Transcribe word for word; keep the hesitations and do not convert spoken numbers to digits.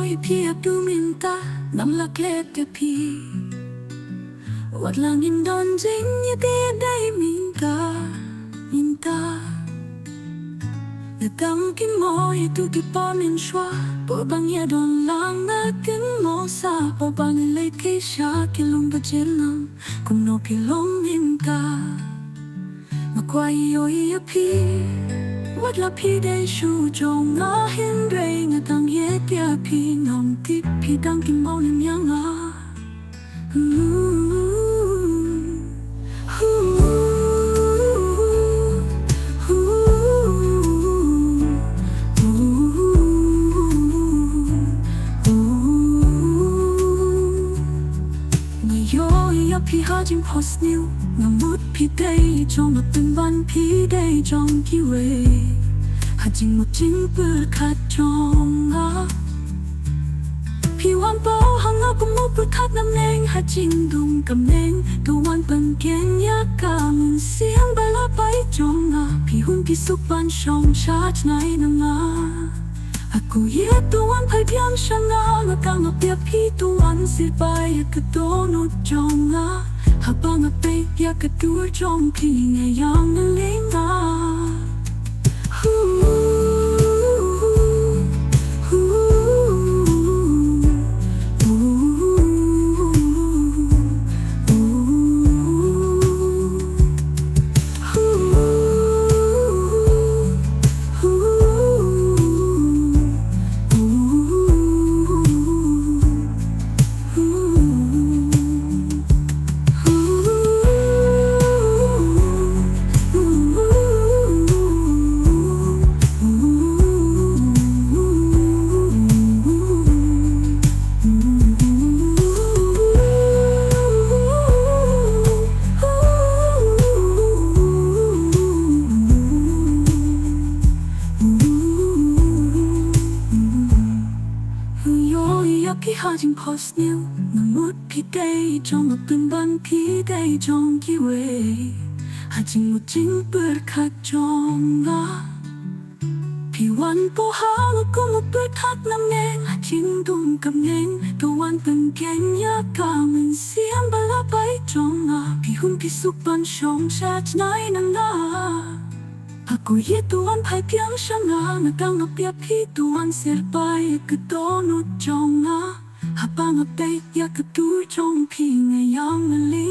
Phi ïa tu mynta, ngam lah klet ïa phi. Wat la ngin don jingïadei mynta, mynta. Nga dang kynmaw ïa tu ki por mynshuwa, por ba ngi ïa don lang, nga kynmaw sa por ba ngi leit kiew sha ki lum ba jyrngam. Kumno phi long mynta? Nga kwah ïohi ïa phi. Wat la phi dei shuh jong nga, hynrei nga dang ïeit ïa phi. Ngam tip phi dang kynmaw lem ïa nga. Nga ïohi ïa phi ha jingphohsniew, nga mut phi dei jong nga, pynban phi dei jong kiwei. Ha jingmut jingpyrkhat jong nga, phi wan paw ha nga kum u pyrkhat na bneng. Ha jingdum ka bneng, to wan pynkheiñ ïa ka mynsiem ba la pait jong nga. Phi hun phi suk ban shong sha jingngai na nga. Nga kwah ïa to wan phai biang sha nga, nga kynmaw ïa phi, to wan syrpai ïa ka dohnud jong nga. Haba nga peit ïa ka dur jong phi, nga ïeng na lyngnga. Ïohi ïa phi ha jingphohsniew, nga mut phi dei jong nga, pynban phi dei jong kiwei. Ha jingmut jingpyrkhat jong nga, phi wan paw ha nga kum u pyrkhat na bneng. Ha jingdum ka bneng, to wan pynkheiñ ïa ka mynsiem ba la pait jong nga. Phi hun phi suk ban shong sha jingngai na nga. Nga kwah ïa to wan phai biang sha nga, nga kynmaw ïa phi, to wan syrpai ïa ka dohnud jong nga. Haba nga peit ïa ka dur jong phi, nga ïeng na lyngnga.